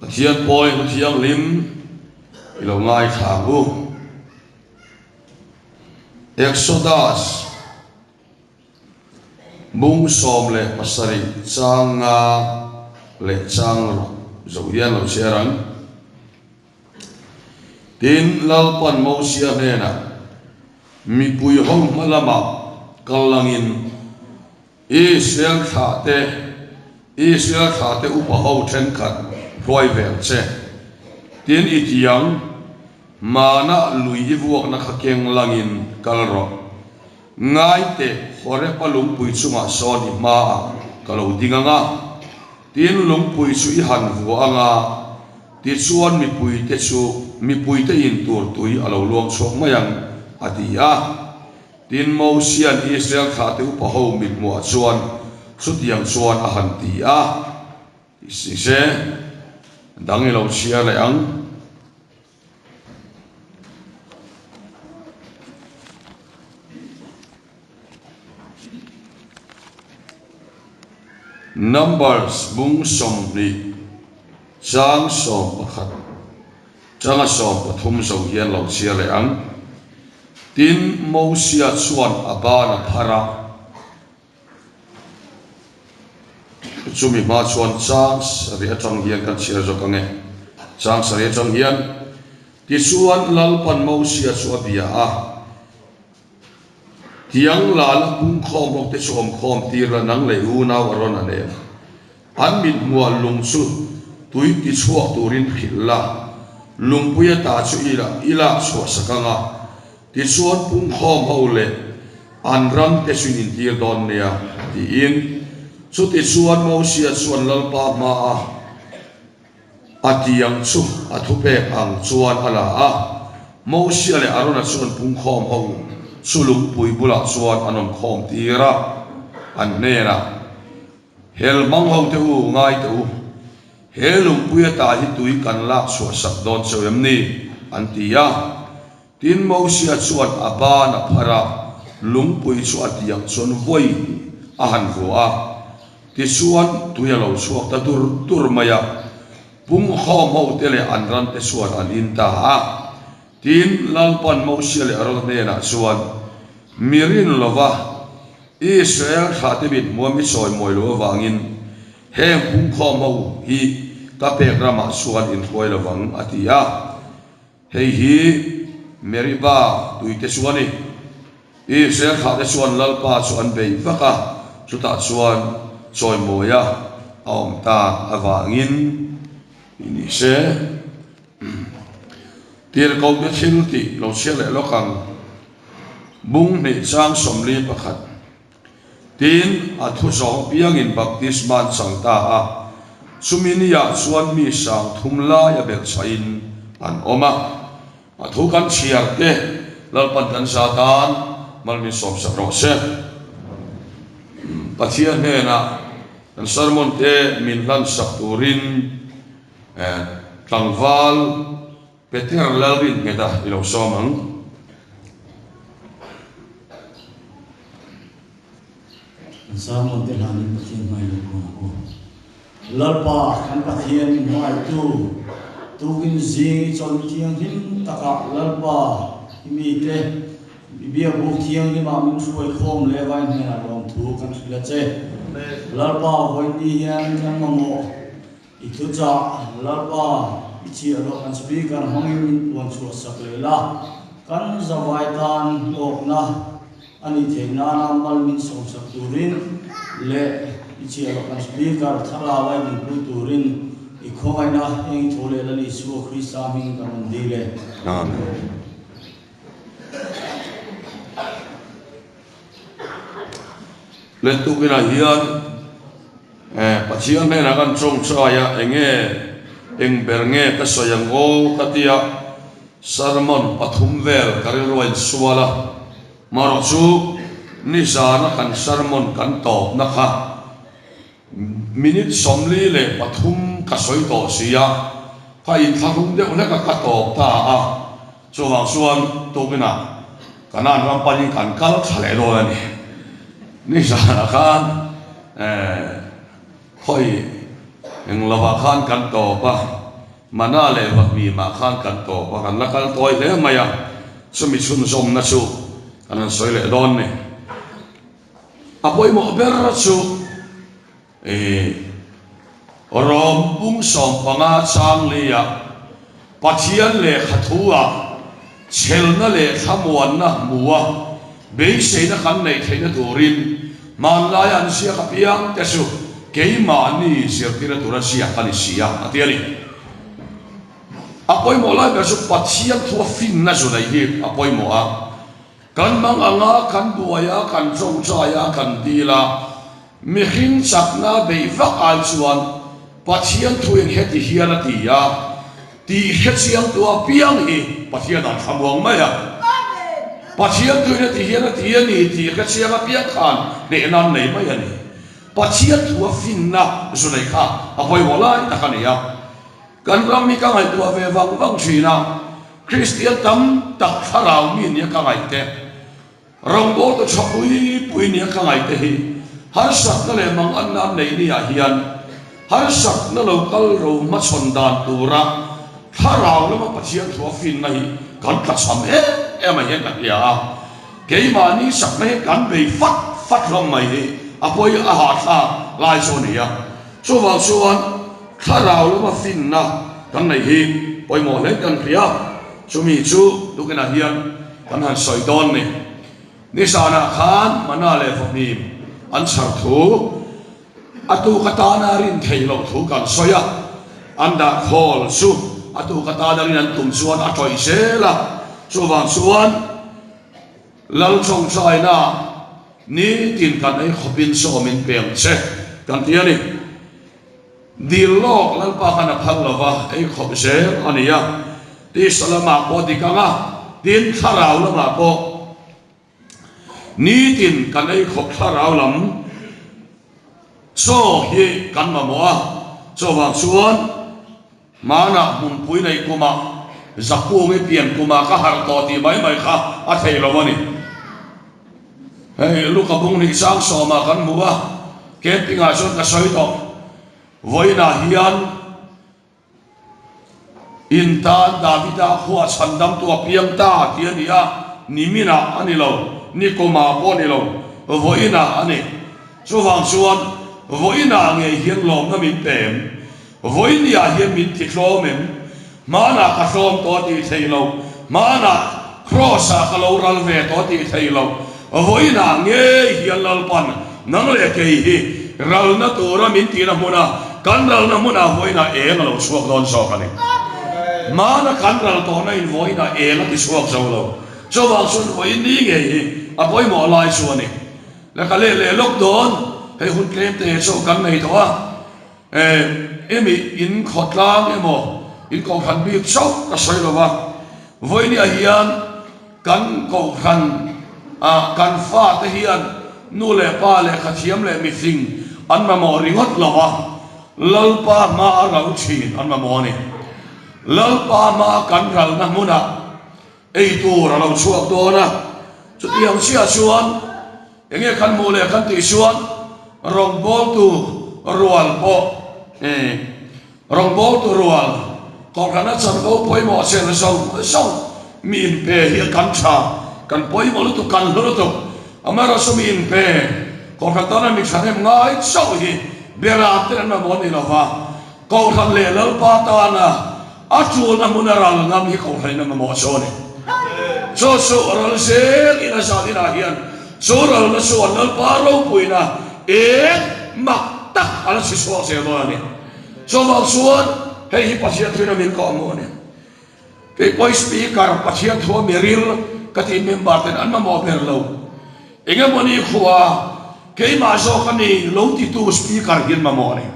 Pathian pawi hmu thianghlim i lo ngaithla ang u. Exodus bung 17 chang nga leh chang ruk zo hian lo chhiar ang. Tin, Lalpan Mosia hnenah, Mipui ho hma lamah kal langin Israel thlahte, Israel thlahte upa ho thenkhat hruai ve ang che. Tin, i ti ang, Mana lui i vuakna kha keng langin kal rawh. Ngai teh, Horeb-a lungpui chungah sawn i hmaah ka lo ding ang a. Tin, lungpui chu i han vua ang a, tichuan mipuite chu mipuite in tur tui a lo luang chhuak mai ang, a ti a. Tin, Mosia'n Israel thlahte upa ho mithmuhah chuan chutiang chuan a han ti a, Tih se, dang i lo chhiar leh ang. Numbers bung 20 chang 11 changa 13 zo hian lo chhiar leh ang. Tin, Mosia chuan a ban a phar a, chumi hma chuan chang sarih atang hian kan chhiar zawk ang e. Chang sarih atang hian, Tichuan Lalpan Mosia chu a bia a, Tiang la la pung khawm ho te chu awm khawm tir la nang leh unau a rawn a nen. An mit hmuah lung chu tui ti chhuak turin hrilh la, lungpui ata chu i la i lak chhuah sak ang a, tichuan pung khawm ho leh an ram te chu in intir dawn nia, tiin. Chutichuan Mosia chuan Lalpa hmaah a tiang chu a thupek ang chuan a la a, Mosia leh Arona chuan pungkhawm ho chu lungpui bulah chuan an awm khawm tir a, an hnenah, Hel hmang ho te u, ngai teh u, he lungpui ata hi tui kan lak chhuah sak dawn cheu em ni? an ti a. Tin, Mosia chuan a ban a phar a, lungpui chu a tiang chuan vawi a han vua a. Tichuan, tui a lo chhuak ta dur dur mai a, pungkhawm ho te leh an ran te chuan an in ta a. Tin, Lalpan Mosia leh Aron hnenah chuan, Mi rin lova Israel thlahte mit hmuam i sawi mawi lo avangin heng pungkhawm ho hi ka pek ramah chuan in hruai lovang, a ti a. Hei hi Meriba tuite chu a ni. Israel thlahte chuan Lalpa chu an bei vak a, chutah chuan chawimawia a awm tak avangin tih ni se. Tirhkohte thil tih lo chhiar leh lawk ang. Bung hnih chang 41. Tin, a thu zawng piangin baptisma an chang ta a, chumi niah chuan mi 3000 lai a belh chhahin an awm a. A thu kan chhiar te Lalpan kan za tan mal min sawmsak rawh se. Pathian hnenah kan sermon te min hlansak turin Tlangval Peter Lalrinnghet-a i lo sawm ang. Kan sermon te hlanin Pathian hmai lo kawng ang u. Lalpa kan Pathian min hmangaihtu, tukin zing i chawlh thianghlim takah Lalpa i mite i biakbuk thianghlimah min hruai khawm leh vai hnenah lawmthu kan hrilh a che. Lalpa vawiin hian kan mamawh. I thuchah Lalpa i chhiah loh kan speaker hmangin min puan chhuah sak leh la, kan zavai tan hlawkna a nih theih nana mal min sawmsak turin leh i chhiah loh kan speaker thlarau a min pui turin i khawngaihna heng i tho leh Lal Isua Krista hming kan rawn dil e. Amen. Lettukinah hian Pathian hnenah kan tawngtai a, enge eng ber nge ka sawi ang aw ka ti a, sermon pathum vel ka rilru a insual a, marawh chu nizana kan sermon kan tawpna kha minute 43 ka sawi tawh si a, ka inthlahrung deuh hlek a ka tawp ta a, chuvang chuan tukinah Kanaan ram panin kan kal tha leh dawn a ni. Nizanah khan khawi eng lovah khan kan tawp a. Mana leh Vahmimah khan kan tawp a, kan la kal tawi hle mai a, chumi chhunzawmna chu kan han sawi leh dawn ni. A pawimawh ber chu ih Rom pung 15 changlia Pathian lehkha thu-ah chhelna leh thlamuanna hmua beiseina kan neih theihna turin hmanlai an ziak apiang te chu keimahni zirtirna tura ziak a ni si a, a ti a ni. A pawimawh lai ber chu Pathian thua finna zu neih hi a pawimawh a. Kan mang anga kan buai a, kan tawngtai a, kan dil a, mihring chakna beih vak ai chuan Pathian thuin heti hian a ti a, tih hrechiangtu apiang hi Pathian an thlamuang mai a. Pathian thuin heti hian a ti a ni tih hrechiang apiang khan hnehna an nei mai a ni. Pathian thu a finna zu nei kha a pawimawh lai tak a ni a. Kan ram hi ka ngaihtuah ve vang vang thin a, Kristian tam tak thlarau mi nia ka ngaih te, rawngbawltu tha pui pui nia ka ngaih te hi harsatna leh manganna an neih ni ah hian harsatna lo kal ro hmachhawn dan tura thlarau lama Pathian thu a finna hi kan tlachham em em ah hian ka hria a, keimahni sakna hi kan bei fat fat hlawm mai hi a pawi a hahthlak lai chu a ni a. Chuvang chuan thlarau lama finna kan neih hi pawimawh hle kan hria, chumi chu tukinah hian kan han sawi dawn ni. Nizanah khan Mana leh Fahmim an chhar thu, a tuk atana rin theih loh thu kan sawi a, an dah khawl chu a tuk atana rin an tum chuan a tawih zel a, chuvang chuan Lal tawngtaina Nitin kan ei khawpin sawmin peng che kan ti a ni. Dil lawk Lalpa khan a phal lova ei khawp zel a ni a. Tisa lamah pawh dik ang a, tin thlarau lamah pawh nitin kan ei khawp thlarau lam chaw hi kan mamawh a. Chuvang chuan Hmanah hmunpui neih kumah Zakungi pian kumah ka harh tawh tih mai mai kha a thei lo a ni. Hei Luka bung hnih sang sawmah kan hmu a, camping-ah chuan ka sawi tawh. Vawiinah hian in tan Davida khua chhandamtu a piang ta tih a ni a, niminah a ni lo, nikumah pawh a ni lo, vawiinah a ni. Chuvang chuan vawiinah ngei hian lawmna min pem. Vawinia hian min ti tlawm em? Hmanah ka tlawm tawh tih thei lo, hmanah Kraws-ah ka lo ral ve tawh tih thei lo. Vawiinah ngei hian Lalpan nang leh kei hi ralna tura min tihna hmuna kan ralna hmunah vawiinah eng a lo chhuak dawn zawk a ni. Hmana kan ral tawhna in vawiinah eng a ti chhuak zo lo. Chuvang chuan vawiin ni ngei hi a pawimawh lai chu a ni. Lehkha leh leh lawk dawn, hei hun tlem te chaw kan nei tawh a. Emi in khawtlang emaw in kohhran bik chauh ka sawi lo va, vawinia hian kan kohhran ah kan fate hian nu leh pa lehkha thiam leh mifing an mamawh ringawt lo va, Lalpa hma a ral thin an mamawh a ni. Lalpa hma kan ralna hmunah ei tur a lo chhuak dawn a, chutiang chiah chuan Enge kan hmuh leh kan tih chuan rawngbawltu rual pawh rawngbawltu rual kohhrana chanvo pawimawh chen zawng zawng mi inpe hi kan tha, kan pawimawh lutuk, kan hlu lutuk. Amaherawhchu mi inpe kohhran tana mi thahnem ngai chauh hi beram ten an mamawh ni lova, kohhran leh Lalpa tana a tulna hmuna ral ngam hi kohhran in a mamawh chu a ni. Chu chu ral zel in a zan inah hian chu ralna chuan Lalpa ropuina eng mak tak a la chhi chhuak zel dawn a ni. Chuvang chuan hei hi Pathian thuin a min kawh hmuh a ni. Kei pawh Speaker Pathian thu a mi ril ka tih member ten an mamawh ber lo. Engemawni khua keimah zawk a ni lo titu Speaker hian mamawh a ni.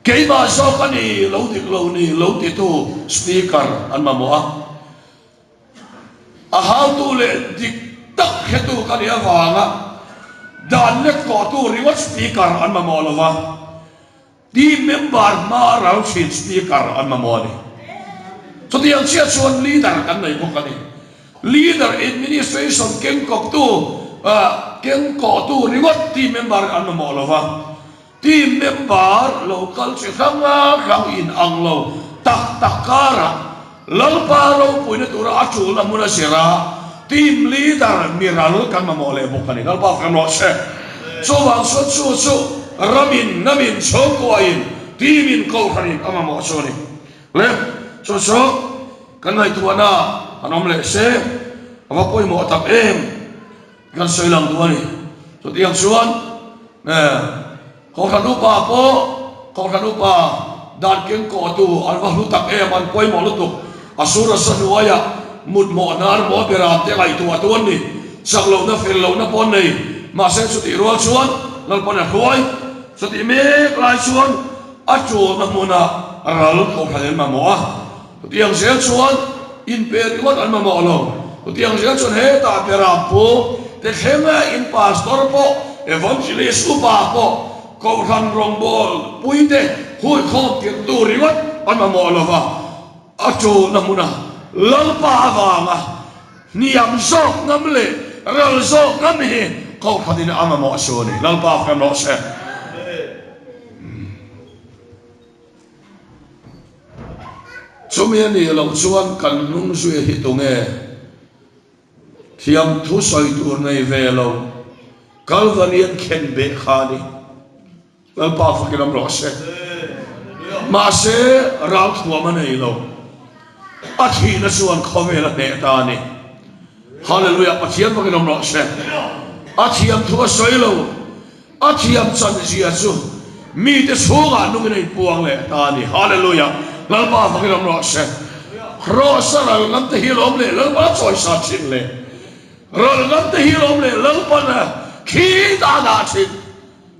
Keimah zawk a ni lo dik lo ni lo titu Speaker an mamawh a, a hautu leh dik tak hretu ka nih avanga dan lek tawhtu ringawt Speaker an mamawh lo va, team member hma a ral thin Speaker an mamawh a ni. Chutiang chiah chuan leader kan nei bawk a ni. Leader administration kengkawptu, kengkawhtu ringawt team member an mamawh lo va. Team member lo kal chi hrang hrang in ang lo tak tak karah Lalpa ropuina tura a tulna hmun a zir a, team leader miral kan mamawh leh bawk a ni. Lalpa kan rawh se. Chuvang chuan chu chu ramin, namin, chhungkuain, team in, kohhranin a mamawh chu a ni. Le, chu chu kan ngaihtuahna han awm leh se, a va pawimawh tak em! Kan sawi lang duh a ni. Chutiang chuan Kohhran upa pawh Kohhran upa dan keng kawhtu an va hlu tak em, an pawimawh lutuk. A sur a sa hnuaiah mut mawh hnar maw beram te ngaihtuah tu an ni. Chak lohna fel lohna pawh an nei. Mahse chutih rual chuan Lalpan a hruai. Chutih mek lai chuan a tulna hmunah ral Kohhran an mamawh a. Chutiang zel chuan inpe ringawt an mamawh lo. Chutiang zel chuan hetah Beram pu te thlenga in pastor pawh, evangelist upa pawh, kohhran rawngbâwl puite huikhawm tirhtu ringawt an mamawh lo va, a ṭulna hmuna Lalpa avanga hniam zawk ngam leh ral zawk ngam hi kohhranin a mamawh chu a ni. Lalpa fem rawh se. Chumi a nih loh chuan kan hnung zui hi tunge? Thiamthu sawi tur nei ve lo Kalvary an khen beh kha a ni. Lalpa fakin awm rawh se. Mahse ralthuam a nei lo. A thihna chuan khawvel a hneh ta a ni. Hallelujah Pathian fakin awm rawh se. A thiamthu a sawi lo. A thiam chan zia chu mite chhungah nungin a inpuang leh ta a ni. Hallelujah! Lalpa fakin awm rawh se. Kraws a ral ngam te hi lawm leh Lalpa chawisa thin le. Ral ngam te hi lawm leh Lalpan khi ta dah thin.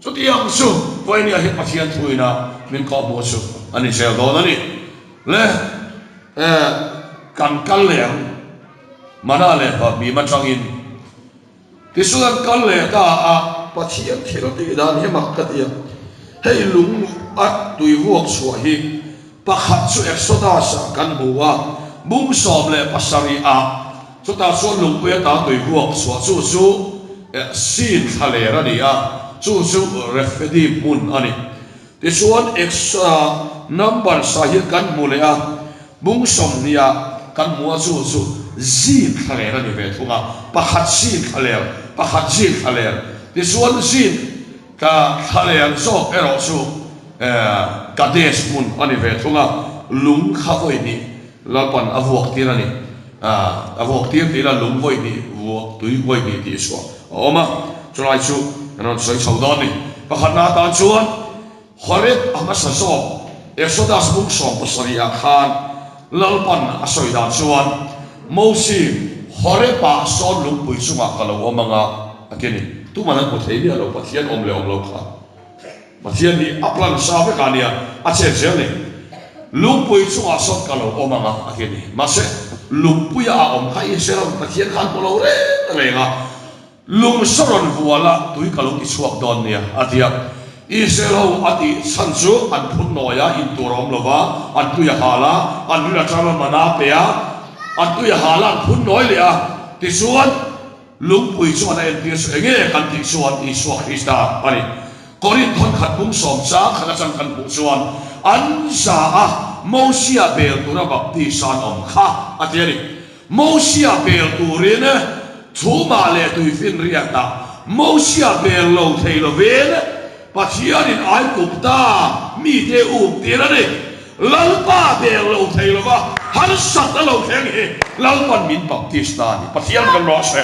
Chutiang chu Vawinia hi Pathian thuina min kawhhmuh chu a ni zel dawn a ni. Le kan kal leh ang. Mana leh Hmim atangin. Tichuan kal leh ta a, Pathian thil tih dan hi mak ka ti a, hei lung a tui vuak chhuah hi pakhat chu Exodus ah kan hmu a, bung 17 ah chutah chuan lungpui ata tui vuak chhuah chu chu Sin thlaler a ni a, chu chu Rephidim hmun a ni. Tichuan Exodus Numbers ah hian kan hmu leh a, bung 20 ah kan hmu a chu chu zin thlaler a ni ve thung a, pakhat zin thlaler, pakhat zin thlaler. Tichuan zin thlaler zawk erawh chu Kadesh hmun a ni ve thung a, lung kha vawi hnih Lalpan a vuak tir a ni. A vuak tir tih ila lung vawi hnih vuak tui vawi hnih tih chhuah a awm a, chulai chu kan rawn sawi chho dawn a ni. Pakhatna atan chuan Horeb a hmasa zawk Exodus bung 70 ah khan Lalpan a sawi dan chuan Mosi Horeb ah sawn lungpui chungah ka lo awm anga a ti a ni. Tuman an hmu thei miah lo Pathian awm leh awm lo kha. Pathian hi a plan sa vek a nia, a chet zel ni. Lungpui chungah sawn ka lo awm ang a, a ti a ni. Mahse, lungpuia a awm kha Israel Pathian khan hmu lo reng reng a, lung saw rawn vual a, tui ka lo ti chhuak dawn nia, a ti a. Israel ho a tih chhan chu an phun nawi a, in tur a awm lo va, an tui a hal a, an rin atanga mana pe a, an tui a hal a, an phun nawi leh a, tichuan, Lungpui chuan a entir chu enge kan tih chuan Isua Krista a ni. Korinth thawnkhat bung sawm chang khat atang kan hmuh chuan an za a Mosia bel tura baptisa an awm kha a ti a ni. Mosia bel turin chhumah leh tuifinriatah Mosia bel lo thei lovin Pathianin Aigupta mite um tir a ni. Lalpa bel lo thei lova harsat a lo thleng hi Lalpan min baptist ta a ni. Pathian kan rawh se.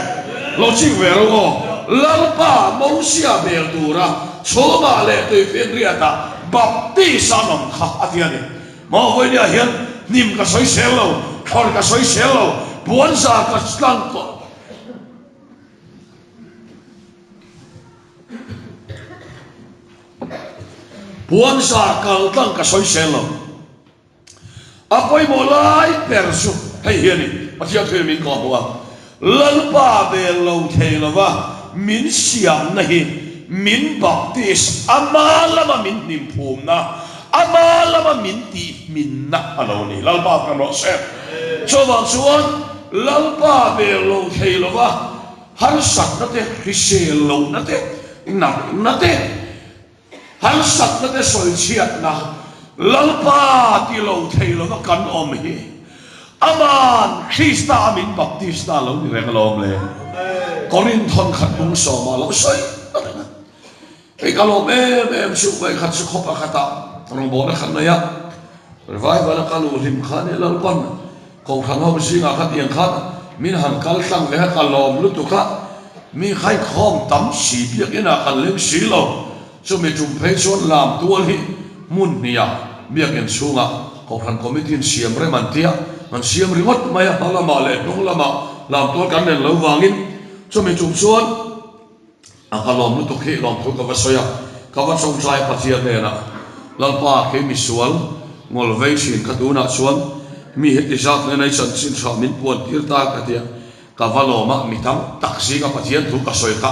Lo ching ve ro aw. Lalpa Mosia bel tura chhumah leh tuifinriatah baptist an awm kha a ti a ni. Maw vawinia hian hnim ka sawi sel lo, thlawr ka sawi sel lo, puanzar ka tlang Puanzar kal tlang ka sawi sel lo. A pawimawh lai ber chu hei hi a ni, Pathian thuin min kawhhmuh a, Lalpa bel lo thei lova min siamna hi min baptis, ama lama min hnimphumna, ama lama min tihminna a lo ni. Lalpa kan rawh se. Chuvang chuan Lalpa bel lo thei lova Harsatna te, hrisel lohna te, natna te, Harsatna te sawichhiatna Lalpa ti lo thei lova kan awm hi Aman Krista a min baptista lo ni reng alawm le. Korinthon khat bung sawma lo sawi ta reng a. Hei ka lawm em em chu vawikhat chu khaw pakhatah rawngbawlna khat nei a, revival a ka luh hlim kha nia Lalpan Kohhran ho zingah kha tiang khan min han kal tlang ve a, ka lawm lutuk a, mi khaikhawm tam si biakinah kan leng si lo, chumi tum phei chuan lam tual hi hmun hniah biakin chhungah Kohhran Committee in siam rem an tia, an siam ringawt mai a, hma lamah leh hnung lamah lam tual kan len lo vangin chumi tum chuan A ka lawm lutuk hi lawmthu ka va sawi a, ka va tawngtai Pathian hnenah, Lalpa kei misual ngawl vei thin ka tunah chuan mi heti zat hnena i chanchin tha min puan tir ta ka ti a, ka va lawm a, mi tam tak zinga Pathian thu ka sawi kha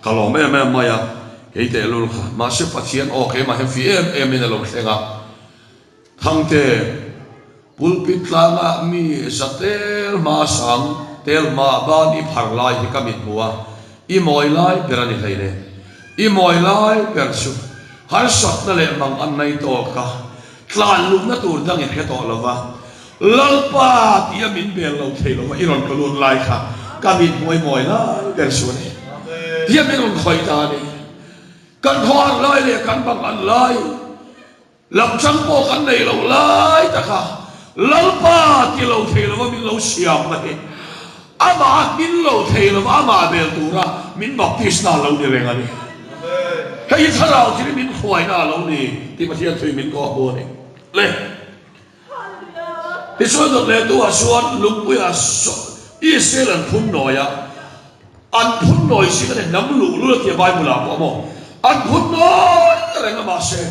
ka lawm em em mai a, kei tehlul kha mahse Pathian aw keimah hian fi em em in a lo thleng a. Thangte, pulpit tlangah mi za tel hma sang tel hma ban i phar lai hi ka mit hmu a, i mawi lai ber a ni hlei le. I mawi lai ber chu harsatna leh mang an nei tawk a, tlan luhna tur dang i hre tawh lo va, Lalpa tia min bel lo thei lo va i rawn ka lut lai kha ka mit hmu a i mawi lai ber chu a ni. Tia min rawn khawih ta a ni. Kan khawhar lai leh kan mang an lai. Lamchang pawh kan nei lo lai taka Lalpa ti lo thei lova min lo siam na hi Amah min lo thei lova Amah bel tura min baptisna a lo ni reng a ni. Hei hi thlarau thil min hruaina a lo ni tih Pathian thui min kawh hmu a ni. Le. Tichuan dawt leh tu ah chuan lungpuia Israel an phun nawi a, an phun nawi zing a ni hnam luh lul a tia Bible ah pawh maw an phun nawi reng a mahse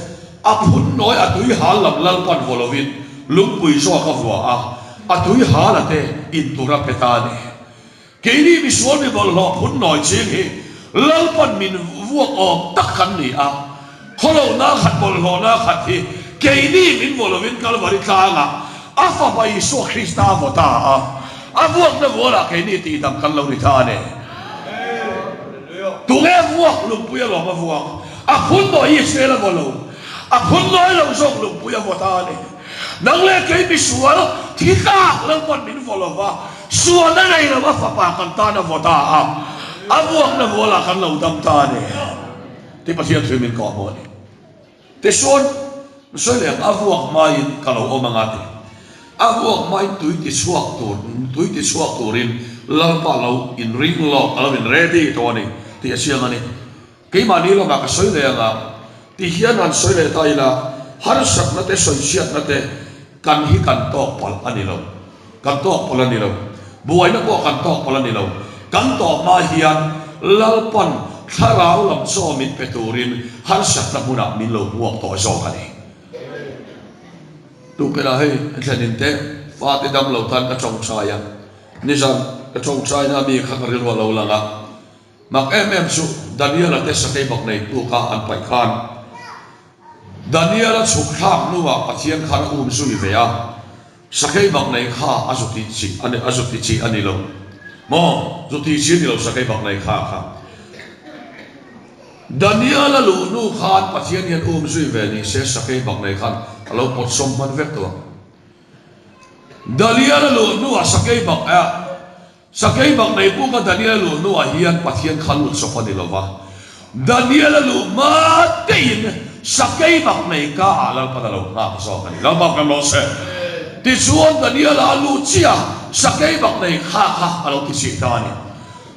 a phun nawi a tui hal lam Lalpan vaw lovin lungpui zawk a vua a, a tui hal a te in tur a pe ta a ni. Keini misual mi bawlhhlawh phun nawi ching hi Lalpan min vuak awm tak kan ni a, khawlohna khat bawlhhlawhna khat hi keini min vaw lovin Kalvari tlangah a Fapa Isua Krista a vaw ta a, a vuakna vualah keini tihdam kan lo ni ta a ni. Tunge vuak lungpui alawm a vuak? A phun nawi Israel a vaw lo, a phun nawi lo zawk lungpui a vaw ta a ni. Nang leh kei misual thi tlak Lalpan min vaw lova, Sual a nei lo a fapa kan tan a vaw ta a, a vuakna vualah kan lo dam ta a ni tih Pathian thu min kawh hmuh a ni. Tichuan, sawi leh ang, a vuak hmain ka lo awm anga ti. A vuak hmain tui ti chhuak tur, tui ti chhuak turin Lalpa lo inring lawk, a lo in ready tawh a ni tih a chiang a ni. Keimahni lamah ka sawi leh anga ti hian han sawi leh ta ila, harsatna te sawichhiatna te kan hi kan tawk palh a ni lo. Kan tawk palh a ni lo. Buaina pawh kan tawk palh a ni lo. Kan tawh hma hian Lalpan thlarau lam chaw min pe turin harsatna hmunah min lo hmuak tawh zawk a ni. Tukela hei thlenin te fate dam lo tan ka tawngtai a, nizan ka tawngtaina mi kha ka rilru a lo lang a. Mak em em chu Daniel-a te sakei bak nei tu kha an paih khan Daniel-a chhuk thlak hnuah Pathian khan a um zui ve a, sakei bak nei kha a zu tih chi a ni, a zu ti chi a ni lo maw? Zu ti chi a ni lo sakei bak nei kha kha. Daniel-a luh hnu khan Pathian hian um zui ve ni se sakei bak nei khan a lo pawt sawm hman vek tawh ang. Daniel-a luh hnuah sakei bak a. Sakei bak nei puk a Daniel luh hnuah hian Pathian kha lut chawp a ni lo va. Daniel a luh hma teiin sakei bak nei ka ah Lalpan a lo nghak zawk a ni. Lalpa kan rawh se. Tichuan Daniel a luh chiah sakei bak nei kha kha a lo ti chih ta a ni.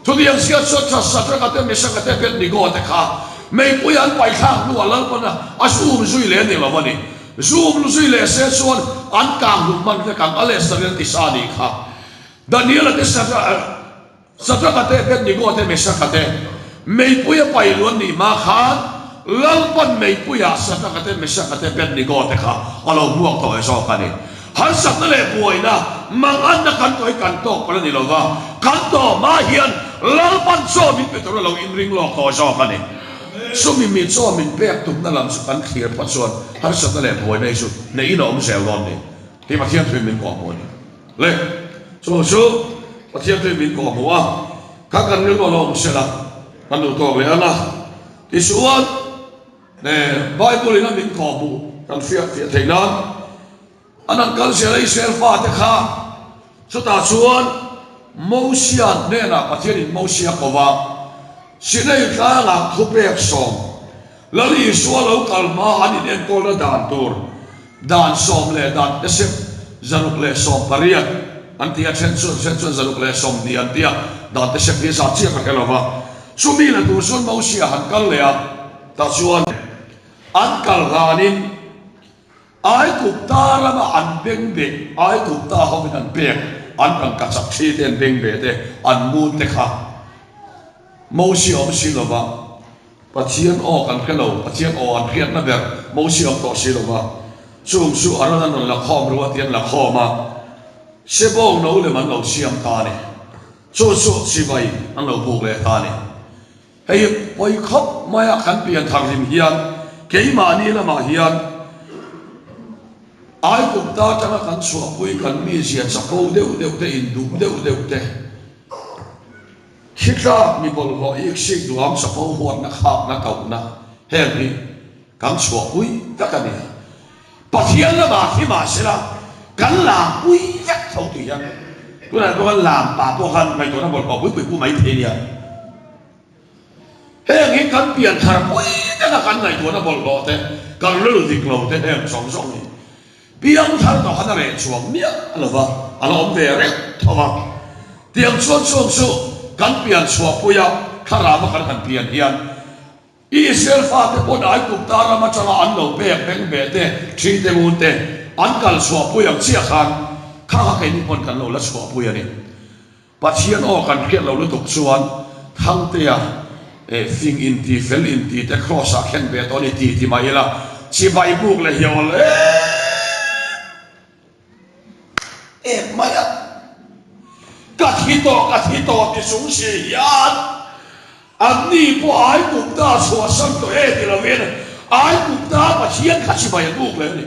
Chutiang sia chuan tha Sadraka te Mesaka te Abednego te kha meipui an paithlak hnuah Lalpan a zum zui leh a ni lo a ni. Zum zui leh se chuan an kang hlum hman vek ang a leh Sarel tisa a nih kha. Daniela te Sadraka te Abednego te Mesaka te meipui a pai luan nih hma khan Lalpan meipuiah Sadraka te Mesaka te Abednego te kha a lo hmuak tawh e zawk a ni. Harsatna leh buaina manganna kan tawh hi kan tawk palh a ni lo va, kan tawh hma hian Lalpan chaw min pe tur a lo inring lawk tawh zawk a ni. Chumi mi chaw min pek tumna lam chu kan thlir phawt chuan harsatna leh buaina hi chu hneihin a awm zel dawn ni tih Pathian thuin min kawhhmuh a ni. Le, chu chu Pathian tui min kawh hmuh a, kha kan rilru a lo awm sela, kan duh tawk leh ang a. Tichuan, Bible in a min khawhmuh kan hriat fiah theih nan an han kal zel a Israel fate kha chutah chuan Mosia hnenah Pathian in Mosia ko va Sinai tlangah thupek sawm Lal Isua lo kal hma an inenkawlna dan tur dan sawm leh dan tesep 118 an ti a, then chuan then chuan 120 an ti a, dan tesep hi zat chiah ka hre lo va. Chumi la tur chuan Mosia han kal leh a, tah chuan an kal hlanin Aigupta rama an beng beh, Aigupta hovin an pek, an rangkachak thi te an beng beh te, an ngun te kha Mosia awm si lo va. Pathian aw kan hre lo, Pathian aw an hriatna ber Mosia awm tawh si lo va, chung chu Aron an rawn la khawm ru a ti an la khawm a, Sebawng no lem an lo siam ta a ni, chu chu chibai an lo buk leh ta a ni. Hei hi pawi khawp maia kan pian thar hlim hian keimahni lamah hian Aigupta atanga kan chhuahpui kan mizia chapo deuh deuh te, induh deuh deuh te, Khitlak mi bawlhhlawh iksik duham chapo huatna khakna kohna heng hi kan chhuahpui vek a ni. Pathian lamah hi mahsela kan lampui vek tho tih hian tunah pawh khan lampa pawh khan ngaihtuahna bawlhhlawh pui pui pu mai thei nia. Heng hi kan pian thar pui veka kan ngaihtuahna bawlhhlawh te kan rilru dik lo te heng zawng zawng hi Piang thar tawh khan a reh chuang miah lo va, a la awm ve reng tho va. Tiang chuan chuang chu kan pian chhuahpui a, thlarama kan han pian hian Israel fate pawn Aigupta ram atanga an lo pek beng ve te, thi te ngun te an kal chhuahpui ang chiah khan kha kha keini pawn kan lo la chhuahpui a ni. Pathian aw kan hriat lo lutuk chuan Thangtea eh fing inti fel inti te cross ah khen ve tawh a ni ti ti mah ila chibai buk leh hi a awl em em mai a, ka thi tawh ka thi tawh ti chung si hian anni pawh Aigupta chhuahsan tawh e ti lovin Aigupta Pathian kha chibai an buk leh a ni.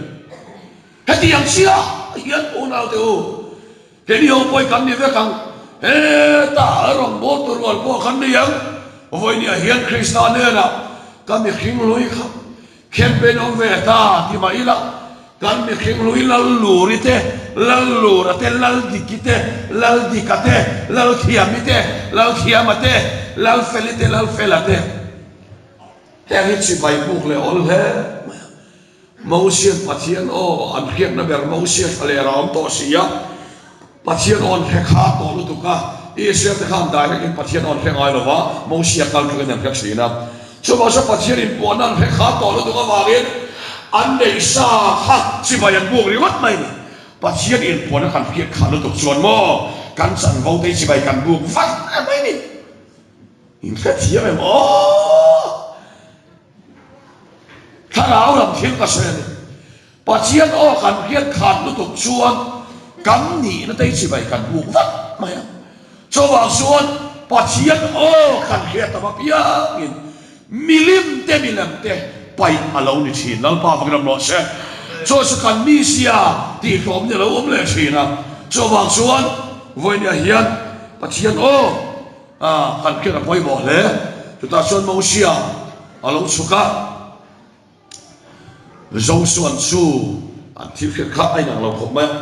Hetiang chiah hian unaute u Kei ho pawh kan ni vek ang, hetah rawngbâwl tur rual pawh kan ni ang. Vawinia hian Krista hnênah ka mihring hlui kha campaign awm ve ta ti mah ila, kan mihring hlui Lalluri te, Lallura te, Laldiki te, Laldika te, Lalthiami te, Lalthiama te, Lalfeli te, Lalfela te, heng hi chibai bûk leh awl hle mai a. Mosia'n Pathian aw an hriatna ber Mosia thla leh a awm tawh si a, Pathian aw an hre kha tawh lutuk a, Israel te khan direct in Pathian aw an hre ngai lo va, Mosia kal thlengin an hre thin a. Chuvang chuan Pathian inpuanna an hre kha tawh lutuk avangin an neih sa kha chibai an buk ringawt mai a ni. Pathian inpuanna kan hriat kha lutuk chuan maw kan chanvo te chibai kan buk vat mai a ni. In hrethiam em aw? Thlarau lam thil ka sawi a ni. Pathian aw kan hriat khat lutuk chuan kan nihna te hi chibai kan buk vat mai a. Chuvang chuan Pathian aw kan hriat tam apiangin milim te milem te paih a lo ni thin. Lalpa vakin awm rawh se. Chu chu kan mizia tihhlawm ni a lo awm leh thin a. Chuvang chuan vawinia hian Pathian aw A, kan hriat a pawimawh hle. Chutah chuan Mosia a lo chhuk a, Josuan chu an thil hriat kha a inang lo khawp mai a.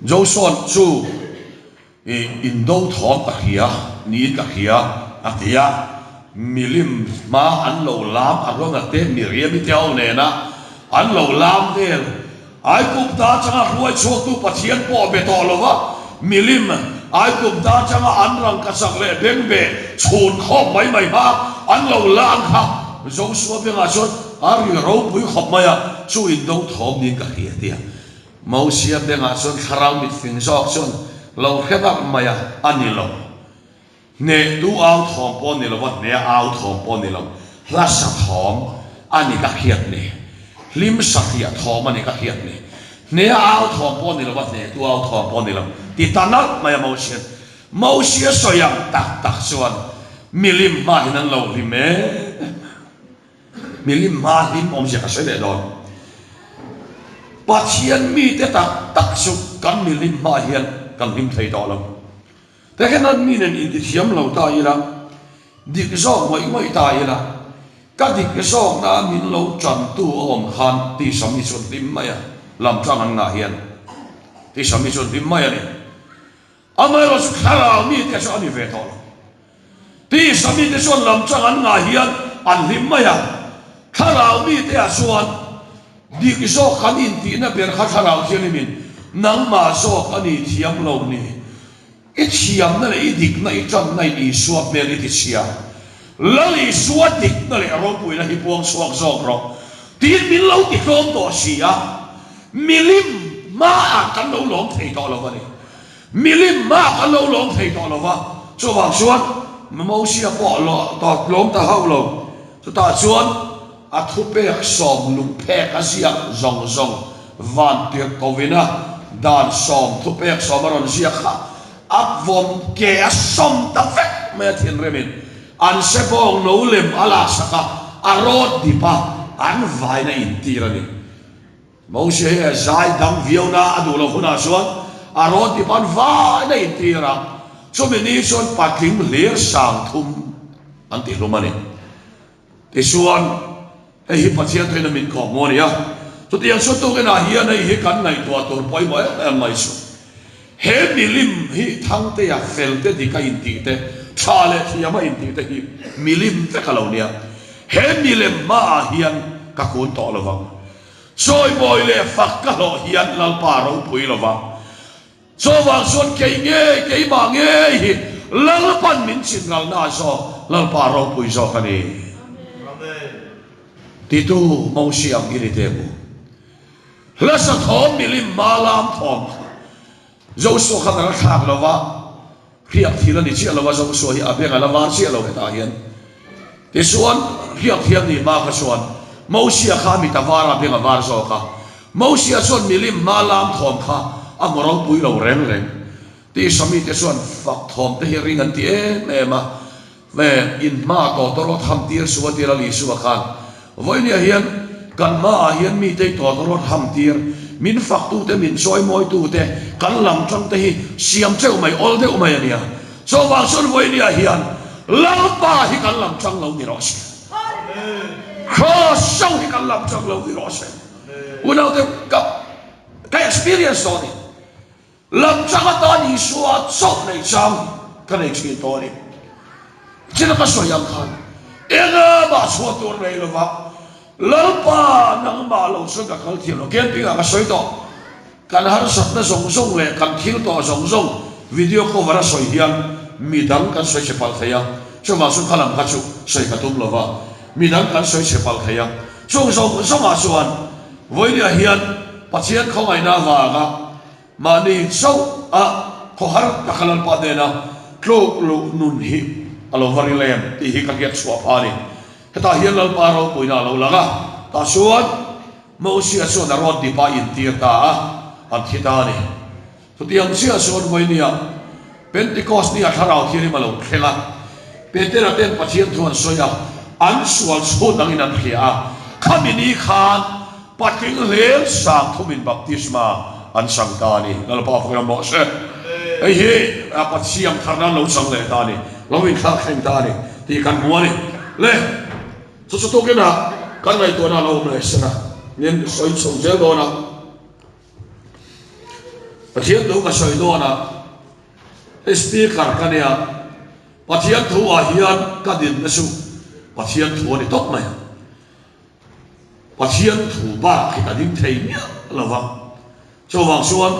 Josuan chu I indo thawm ka hria niin ka hria a ti a, milim hma an lo lam a rawn te Miriam-i te ho nena an lo lam vel. Aigupta atanga hruai chhuaktu Pathian pawh a be tawh lo va, milim Aigupta atanga an rangkachak leh bengbeh chhun khawp mai mai hma an lo lam kha Josua bengah chuan a ri ropui khawp mai a, chu indo thawm niin ka hria a ti a. Mosia bengah chuan thlarau mitfing zawk chuan lo hre vak mai a, a ni lo. Hnehtu au thawm pawh ni lova, hneh au thawm pawh ni lo, hla sa thawm a ni ka hriat ni. Hlim satliah thawm a ni ka hriat ni. Hneh au thawm pawh ni lova, hnehtu au thawm pawh ni lo, ti ta nalh mai a Mosia'n. Mosia sawi ang tak tak chuan milim hmahin an lo hlim em em. Milim hma hlim awmzia ka sawi leh dawn. Pathian mite tak tak chu kan milim hma hian kan hlim thei tawh lo. Tehkhenan mi nen intithiam lo ta ila, dik zawk ngawih ngawih ta ila, ka dik zawkna min lo tantu a awm khan tisa mi chuan hlim mai a, lam tang an ngah hian tisa mi chuan hlim mai a ni. Amaherawhchu chu thlarau mite chu a ni ve tawh lo. Tisa mite chuan lam tang an ngah hian an hlim mai a, thlarau mite ah chuan dik zawk kan intihna ber kha thlarau thianghlimin nangmah zawk a ni thiam lo ni. I thiamna leh i dikna i tanna in Isua hmel i ti chhia. Lal Isua dikna leh ropuina hi puang chhuak zawk rawh tiin min lo ti tlawm tawh si a, milim hmaah kan lo lawm thei tawh lo a ni. Milim hmaah kan lo lawm thei tawh lo va, chuvang chuan Mosia pawh lawm ta hauh lo. Chutah chuan a thupek sawm lungphek a ziak zawng zawng van tirhkohina dan sawm thupek sawm a rawn ziak kha a vawm ke a sawm ta vek mai a thinrimin an sebawng no lem a laksak a, a rawt dip a, an vaina intir a ni. Mose hi a zai dang viau na a duh loh hunah chuan a rawt dip an vaina intir a, chumi ni chuan patling hlir sang thum an tihlum a ni. Tichuan, hei hi Pathian theihna min kawp maw a ni a, chutiang chu tukinah hian hei hi kan ngaihtuah tur pawimawh em em mai chu. He milim hi Thangtea felte dik a intih te, tha leh thiam a intih te hi milim vek a lo nia. He milem hmaah hian ka kun tawh lo vang. Chawimawi leh fak ka hlawh hian Lalpa ropui lo vang. Chuvang chuan kei ngei, keimah ngei hi Lalpan min chinralna zawk, Lalpa ropui zawk a ni. Titu Mosia ang i ni te mu. Hlasa thawm milim hma lam thawm kha Joshua khan a la thlak lo va, hriak thil a ni chiah lo va, Joshua hi a beng a la var chiah lo hetah hian. Tichuan, hriak thiam ni hma kha chuan Mosia kha mit a var a, beng a var zawk a. Mosia chuan milim hma lam thawm kha a hmu ropui lo reng reng. Tisa mite chuan fak thawm te hi ring an ti em em a, Ve, in hma tawtawrawt ham tir su a tir a Lisua khan. Vawinia hian kan hmaah hian mitei tawtawrawt ham tir, min faktute, min chawimawitute, kan lam tangte hi siam teuh mai, awl deuh mai a nia. Chuvang chuan vawinia hian Lalpa hi kan lam tang lo ni rawh se. Kraws so hi kan lam tang lo ni rawh se. Unaute ka ka experience tawh a ni. Lam chang atan Isua chauh nei chang ka nei thin tawh a ni. China ka sawi ang khan engah chhuah tur nei lova Lalpa nangmah lo chuan ka kal thiam lo. Camping ah ka sawi tawh. Kan harsatna zawng zawng leh kan thil tawh zawng zawng video cover a sawi hian midang kan sawi chhe palh thei a, chuvang chu khalam kha chu sawi ka tum lova, midang kan sawi chhe palh thei a. Chung zawng zawngah chuan vawinia hian Pathian khawngaihna avanga mahni chauh a khawhar taka Lalpa hnena tluk luh nun hi a lo va ril em tih hi ka hriat chhuah phah a ni. Hetah hian Lalpa ropuina a lo lang a, tah chuan Mosia chuan a rawn dip a intir ta a, an thi ta a ni. Chutiang chiah chuan vawinia Pentecost nia Thlarau Thianghlim a lo thleng a, Petera ten Pathian thu an sawi a, an sual chhut angin an hria a, khami ni khan patling hlel sang thumin baptisma an chang ta a ni. Lalpa fak ram rawh se. Hei hi Pathian tharna an lo chang leh ta a ni, lo inthlak thleng ta a ni tih kan hmu a ni. Le! Chu chu tukinah kan ngaihtuahna a lo awm leh sen a, min sawi chho zel dawn a. Pathian thu ka sawi dawn a, hei speaker ka nia, Pathian thu ah hian ka dinna chu Pathian thu a ni tawp mai. Pathian thu bak hi ka ding thei miah lo va, chuvang chuan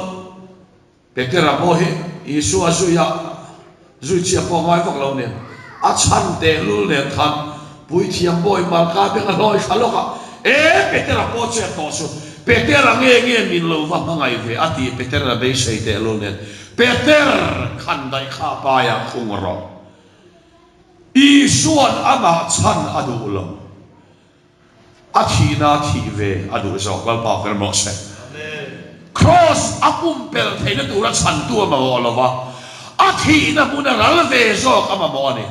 Petera pawh hi Isua zuia zui chiah pawh ngai vak lo nen, a chhan tehlul nen khan Puithiam bawi Malka beng a hlawi thla lawk a, E Petera pawh chet tawh chu Petera nge nge min lo va hmangaih ve a tih Petera beisei tehlul nen, Peter khan daih kha paiah khung rawh. Isua'n amah chhan a duh lo. A thihna thih ve a duh zawk Lalpa fel mawh se. Kraws a pumpelh theihna tura chhantu a mamawh lo va, a thihna hmun a ral ve zawk a mamawh a ni.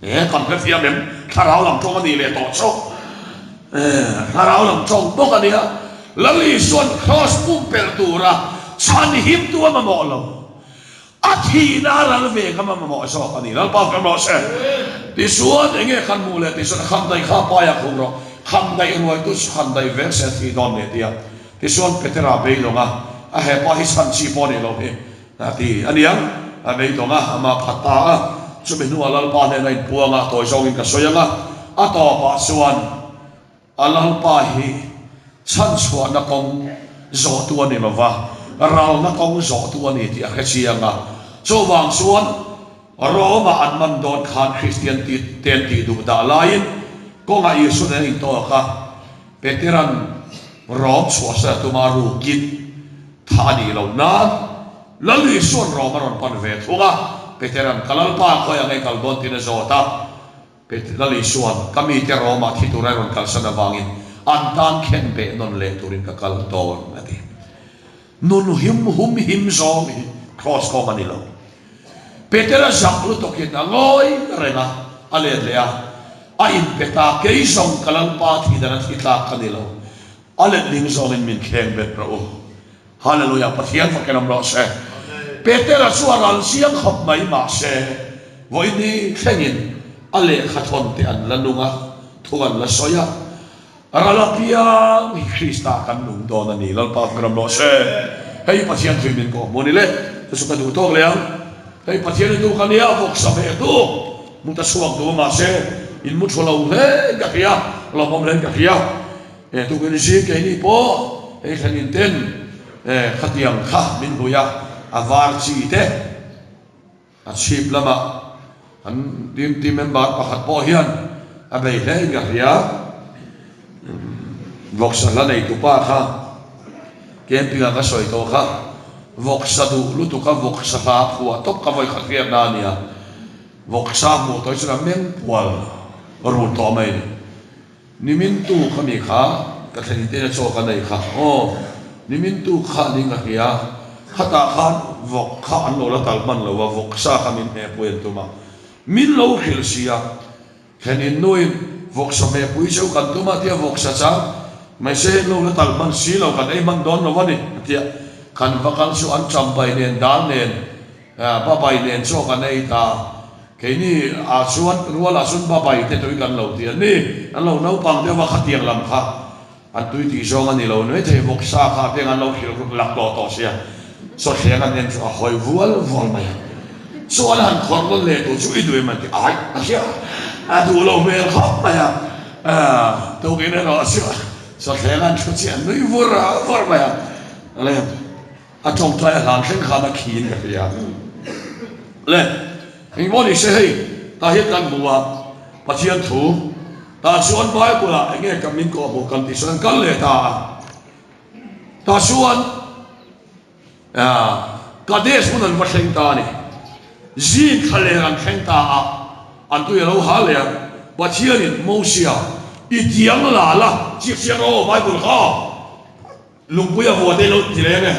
E, kan hrethiam em? Thlarau lam tawng a nih leh tawh chu. E, thlarau lam tawng bawk a nia. Lal Isua'n kraws pumpelh tura chhanhimtu a mamawh lo. A thihna a ral ve kha mamawh zawk a ni. Lalpa kan rawh se. Tichuan enge khan hmuh leh tichuan khan daih kha paia khum rawh. Khan daih ruai tu chu khan daih vek se a thi dawn ni tia. Tichuan Petera beidawng a, a hepa hi chhan chi pawh ni lo hi a ti a niang. A beidawng a, amah phat ta a. Chumi hnuah Lalpa hnena inpuang a, tawi zawngin ka sawi ang a. A tawpah chuan. A Lalpa hi chhanchhuahna kawng zawhtu a ni lo va, ralna kawng zawhtu a ni tih a hre chiang a. Chuvang chuan Rome-ah an man dawn khan Kristian ten tih duh dah laiin kawngah Isua nen a intawk a, Petera'n Rome chhuahsan a tum a, rukin thah a nih loh nan Lal Isua'n Rome a rawn pan ve thung a, Petera'n ka Lalpa khawiah nge kal dawn tiin a zawt a. Lal Isua'n ka mite Rome-ah thi tura i rawn kalsan avangin an tan khen beh nawn leh turin ka kal dawn, a ti. Nun him hum him zawng hi Kraws kawng a ni lo. Petera zak lutukin a ngawi reng a, a let leh a, a inpe ta, Kei zawng ka Lalpa thi dan a thi tlak ka ni lo, a letling zawngin min thleng bet rawh u. Hallelujah Pathian fakin awm rawh se. Petera chu a ral chiang khawp mai mahse vawiin thlengin a lehkha thawn te an la nung a, thu an la sawi a. Ral apiang hi Krista kan nung dawn a ni. Lalpa fakin awm rawh se. Hei Pathian thui min kawh hmu a ni le. Chu chu ka duh tawk leh ang. Hei Pathian i tu ka nia vawksa ve tu mu ta chhuak duh mahse in mu thu lo hle ka hria, lawmawm hle ka hria. He tukin zing keini pawh hei thlenin ten khatiang kha min hlui a, a var chi te a chhip lamah an team team member pakhat pawh hian a bei hle in ka hria. Vawksa hla nei tupa kha camping ah ka sawi tawh kha vawksa duh lutuk a vawksa hla phuah tawp ka vawi khat riakna a nia. Vawksa hmuh tawh hi chuan a meng pual run tawh mai a ni. Nimin tu kha mi kha ka thlen te na chaw ka nei kha aw nimin tu kha ning a hria khatah khan vawk kha an lo la tal hman lo a vawk sa kha min hmeh pui an tum a min lo hrilh si a thlen in nuin vawk sa hmeh pui cheu kan tum a tia vawk sa chang mai se an lo la tal hman si lo kan ei hman dawn lo a ni a tia kan va kal chu an champai nen dal nen Babai nen chaw kan ei ta. Keini ah chuan rual ah chuan babai te tui kan lo ti a ni. An lo naupang deuh a khatiang lam kha an tui tih zawng a ni lo maithei vawksa kha a peng an lo hrilh ruk lak tawh tawh sia. Chawthleng an en chu a hawi vual vual mai a. Chaw an han khawrh nawn leh tur chu i duh em an ti ai a hria a duh lo hmel khawp mai a. Tukin erawh chu chawthleng an thu chiah nui vur vur mai a. A tawngtai a hlan thleng khan a khi in ka hria. Le, engmaw ni se hei, tah hian kan hmu a, Pathian thu, tah chuan Bible ah enge ka min kawh hmuh kan tih chuan an kal leh ta a. Tah chuan Kadesh hmun an va thleng ta a ni. Zin thla leh an thleng ta a, an tui a lo hal leh a, Pathianin Mosia i tiang la la, chiak chiak rawh Bible kha. Lungpui a vua te lo ti leng e,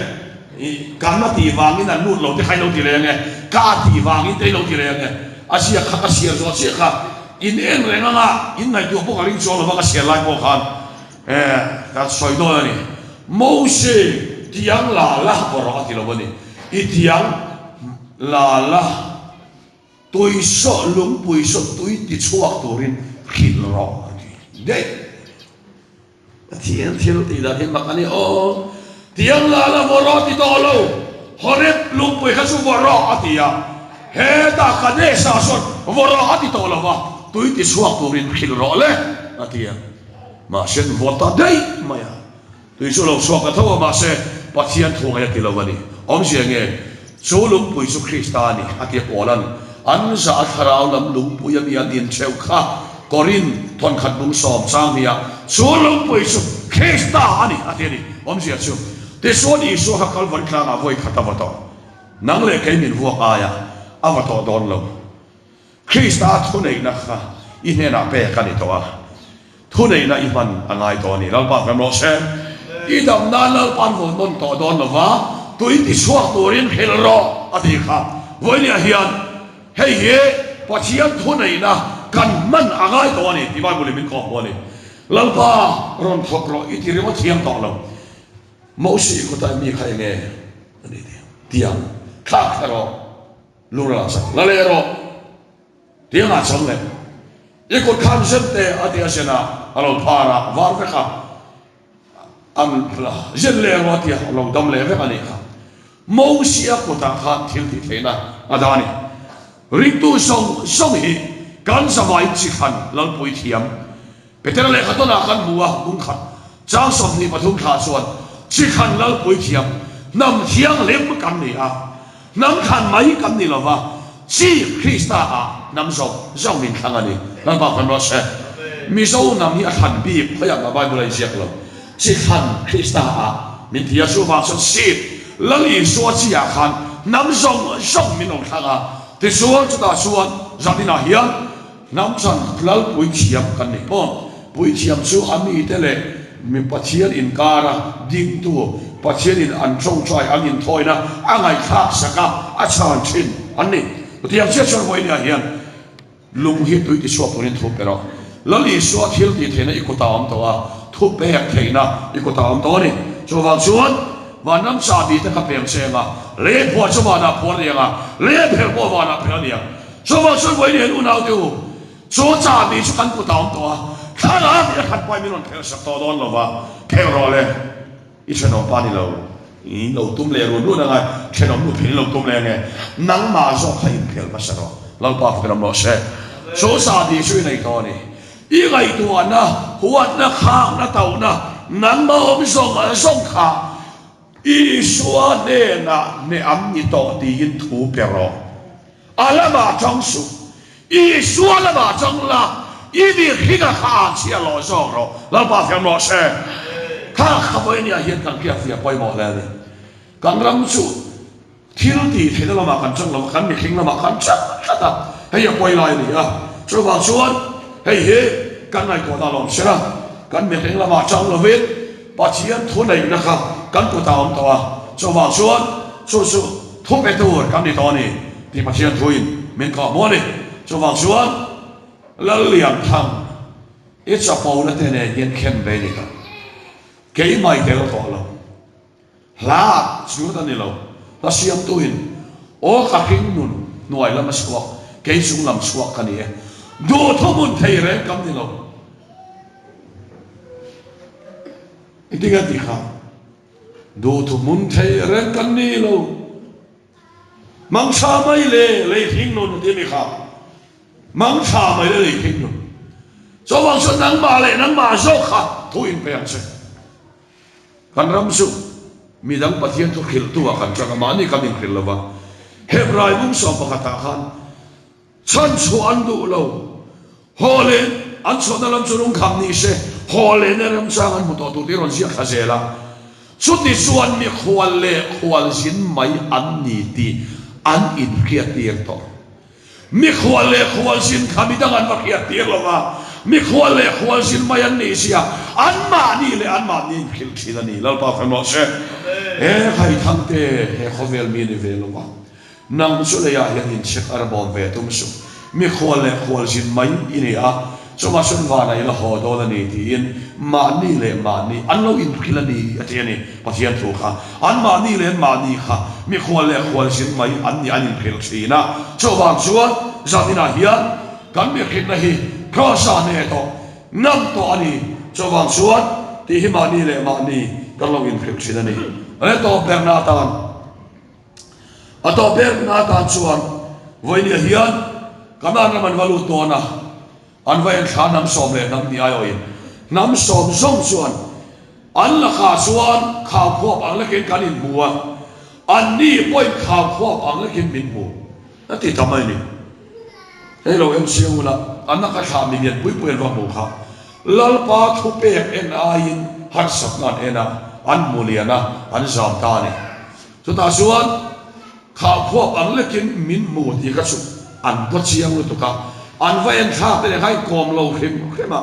i kan a tih vangin an lut lo te kha i lo ti leng e, ka a tih vangin te i lo ti leng e, a ziak kha ka chhiar zawh chiah kha in en reng anga in ngaihtuah pawh ka ring chuang lova ka chhiar lai pawh khan e ka sawi dawn a ni. Mose tiang la la erawh a ti lo a ni, i tiang la la. Tui sawh lungpui sawh tui ti chhuak turin hrilh rawh a ti daih. Pathian thil tih dan hi mak a ni aw. Tiang la la vaw rawh ti tawh lo, Horeb lungpui kha chu vaw rawh a ti a. Hetah Kadesh-ah sawn vaw rawh a ti tawh lo va, tui ti chhuak turin hrilh rawh le a ti a. Mahse an vaw ta daih mai a. Tui chu lo chhuak ta tho a, mahse Pathian thu ngai a ti lo a ni. Awmzia nge? Chu lungpui chu Krista a ni, a ti a Paula'n. An zah a thlarau lam lungpui a mi an intheuh kha Korin thawnkhat bung sawm chang nia, chu lungpui chu Krista a ni, a ti a ni. Awmzia chu, tichuan Isua kha Kalvari tlangah vawi khat a va tawh. Nang leh kei min vuak aia a va tawh dawn lo. Krista thuneihna kha i hnenah pek a ni tawh a, thuneihna i hman a ngai tawh a ni. Lalpa hmem rawh se. I dam nan Lalpa'n vawn nawn tawh dawn lo va, tui ti chhuak turin hrilh rawh a ti kha. Vawinia hian hei hi Pathian thuneihna kan hman a ngai tawh a ni tih Bible-in min kawhhmuh a ni. Lalpa rawn thawk rawh i ti ringawt thiam tawh lo. Moses kawta mi kha enge a ni tih tiang thlak thla rawh. Lungral sak la leh rawh. Tiangah chang leh i kut khan zen te a ti a zen a, a lo phar a, var vek a, an zen leh rawh a ti a, a lo dam leh vek a nih kha. Mosia kutah khan thil tih theihna a dah a ni. Ringtu zawng zawng hi kan zavai chi khan Lalpui thiam Petera lehkha tawnah kan hmu a, bungkhat chang 23 thla chuan chi khan Lalpui thiam hnam thianghlim kan ni a, hnam thlan mai kan ni lova, chi Krista ah hnam zawng zawng min thlang a ni. Lalpa kan rawh se. Mizo hnam hi a thlan bik khawiah mah Bible a inziak lo. Chi thlan Krista ah min ti a, chuvang chuan seed Lal Isua chi ah khan hnam zawng zawng min rawn thlang a, tichuan chutah chuan zaninah hian Hnam chan lal puithiam kan ni maw? Puithiam chu a mite leh mi Pathian inkara dingtu, Pathianin an tawngtai an inthawina a ngaihthlak sak a, a chhan thin an ni. Chutiang chiah chuan vawinia hian lung hi tui tichhuak turin thu pe rawh. Lal Isua thil tih theihna i kutah a awm tawh a, thu pek theihna i kutah a awm tawh a ni. Chuvang chuan vanram chahbi te kha peng cheng a, lei phuah chu vanah phuah a ni ang a, lei a phelh pawh vanah phelh a ni ang. Chuvang chuan vawiin hian unaute u, chu chahbi chu kan kut a awm tawh a, thlalak hi a khat pawhin min rawn phelh sak tawh dawn lo va, phelh rawh le, i thenawm pa ni lo, i lo tum leh run run anga thenawm nu phelh i lo tum leh ange, nangmah zawk kha inphelh hmasa rawh, Lalpa fak in awm rawh se. Chu chahbi chu i nei tawh a ni, i ngaihtuahna, huatna, khakna, tauhna, nangmah awm zawng zawng kha Isua hnenah hneh an ni tawh tiin thu pe rawh. A lamah chang suh. Isua lamah chang la, i mihringa kha an chhia lawh zawk rawh. Lalpa fiam rawh se. Kha kha vawinia hian kan hriat fia pawimawh hle a ni. Kan ram chu thil tih theihna lamah kan chang lo va, kan mihring lamah kan chang tlat a, hei a pawi lai a ni a. Chuvang chuan hei hi kan ngaihtuahna a lawm sia, kan mihring lamah chang lovin Pathian thuneihna kha kan kutah a awm tawh a, chuvang chuan chu chu thu pe tur kan ni tawh a ni tih Pathian thuin min kawh hmuh a ni. Chuvang chuan Lallianthang i chapona te nen hian khen ve ni ta. Keimah i tel tawh lo. Hla chu ta ni lo. Hla siamtuin aw ka hring nun hnuai lama chhuak, kei chung lam chhuak ka ni e. Duhthu hmun thei reng kam ni lo. Engtin nge tih kha? Duhthu hmun thei reng kan ni lo. Mangtha mai le lei hring nun a ti mi kha. Mangtha mai le lei hring nun. Chuvang chuan nangmah leh nangmah zawk kha thu inpe ang che. Kan ram chu midang Pathian thu hrilhtu ah kan chang a, mahni kan inhrilh lo va. Hebrai bung 11 ah khan chhan chhuah an duh lo, haw leh an chhuahna lam chu lungkham ni se, haw leh na remchang an hmu tawh tur tih rawn ziak thla zel a. Chuti chuan mikhual leh khualzin mai an ni tih an inhriattir tawh. Mikhual leh khualzin kha midang an va hriat tir lo va, mikhual leh khualzin mai an nih zia anmahni leh anmahni inhrilh thin a ni. Lalpa fem rawh se. He Haithang te he khawvel mi ni ve lo va, nang chu leiah hian inchhek a rabawm ve tum suh. Mikhual leh khualzin mai i ni a, chungah chuan vanah i la haw dawn a ni tiin mahni leh mahni an lo inhrilh a ni a ti a ni. Pathian thu kha anmahni leh anmahni kha mikhual leh khualzin mai an nih an inhrilh thin a. Chuvang chuan zaninah hian kan mihrinna hi Kraws-a hneh tawh ngam tawh a ni. Chuvang chuan tih hi mahni leh mahni kan lo inhrilh thin a ni. Le tawp berna atan a tawp berna atan chuan vawinia hian Kanaan ram an va lut dawn a, An va en thla hnam sawm leh hnam hnih aiawhin hnam sawm zawng chuan an lakah chuan khaukhuap ang lekin kan inhmu a, anni pawhin khaukhuap ang lekin min hmu a ti ta mai a ni. Hei lo en chiang ula, an laka thla mi lian pui pui an va hmuh kha Lalpa thupek en aiin harsatna an en a, an hmu lian a, an zam ta a ni. Chutah chuan Khaukhuap ang lekin min hmu tih kha chu an va chiang lutuk a, an va en thlak te leh kha inkawm lo hrim hrim a,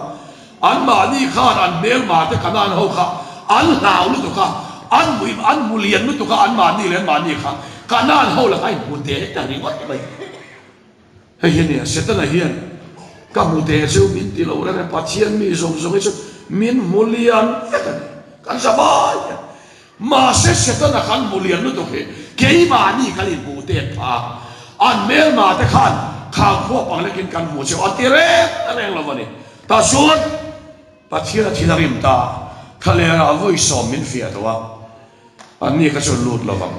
anmahni khan an hmelma te Kanaan ho kha an hlau lutuk a, an hmu an hmu lian lutuk a anmahni leh anmahni kha Kanaan ho lakah inhmu te ta ringawt mai. Hei hi nia, Setana hian ka hmu te chu min ti lo reng e, Pathian mi zawng zawng hi chu min hmu lian vek a ni, kan za vai hian. Mahse Setana kan hmu lian lutuk hi keimahni kan inhmuh tet phah a. An hmelma te khan khang khua pang lekin kan hmu cheu an ti reng reng lo a ni. Tah chuan Pathian a thil a rim ta, thlalera vawisawm min fiah tawh a, anni kha chuan lut lo vang.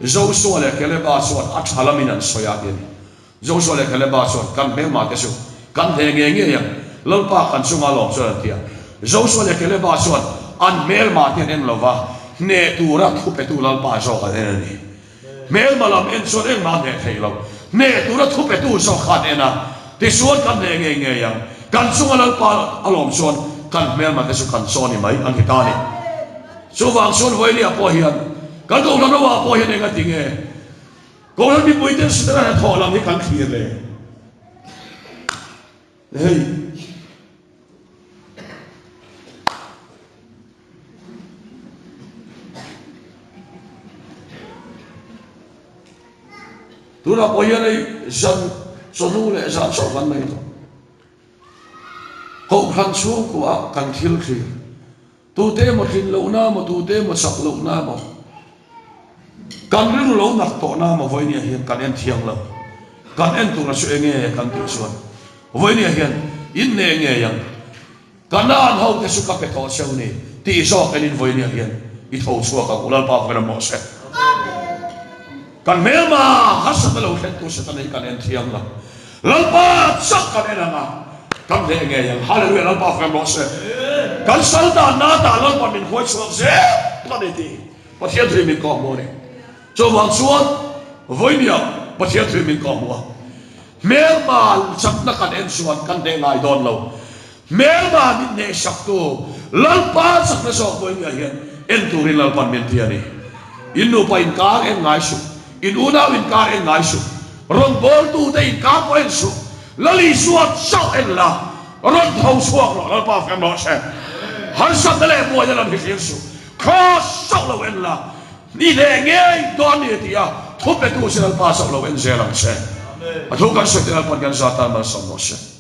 Joshua leh Caleba chuan a tha lamin an sawi a ti a ni. Joshua leh Caleba chuan kan hmelma te chu kan hle ngei ngei ang, Lalpa kan chunga lawm chuan an ti a. Joshua leh Caleba chuan an hmelma te an en lo va, hneh tura thupetu Lalpa zawk an en a ni. Hmelma lam en chuan engmah a hneh thei lo. Hneh tura thupetu zawk kha an en a, tichuan kan hneh ngei ngei ang. Kan chunga Lalpa a lawm chuan kan hmelma te chu kan chaw ni mai an ti ta a ni. Chuvang chuan Vawilia pawh hian kan Kohhran roa pawh hian eng a ti nge? Kohhran mipuiten Setana hnathawh lam hi kan thlir le. Hei. Tunah pawh hian hei zan chawhnu leh zan chawh kan nei tawh. Kohhran chhungkua kan thil thlir. Tute emaw tlin lohna emaw, tute emaw chak lohna emaw, kan rilru lo nat tawhna emaw vawinia hian kan en thiang lo. Kan en tura chu enge kan tih chuan vawinia hian inneh ngei ang. Kanaan ho te chu ka pe tawh cheu ni tih zawk en in vawinia hian i tho chhuak ang u Lalpa vawin a mawh se. Kan hmelma harsatna lo thlen tu Setana hi kan en thiam lo. Lalpa chauh kan en ang a, kan hleh ngei ang. Hallelujah Lalpa vawin a mawh se. Kan sal dan na tah Lalpa min huai chhuak zel a ni tih Pathian thu in min kawh hmuh a ni. Chuvang chuan vawinia Pathian thu in min kawh hmuh a. Hmelma chakna kan en chuan kan hneh ngai dawn lo. Hmelma min hnehsaktu Lalpa chakna zawk vawinia hian en turin Lalpan min ti a ni. In nupa inkar en ngai suh, in unau inkar en ngai suh, rawngbawltute inkar pawh en suh, Lal Isua chauh en la, rawn tho chhuak rawh, Lalpa fem rawh se. Harsatna leh buaina lam hi thlir suh, Kraws chauh lo en la, Ni hle ngei dawn ni a ti a, thu petu chu Lalpa chauh lo en zel ang che. A thu kan sawi te Lalpa'n kan zat tan malsawm rawh se.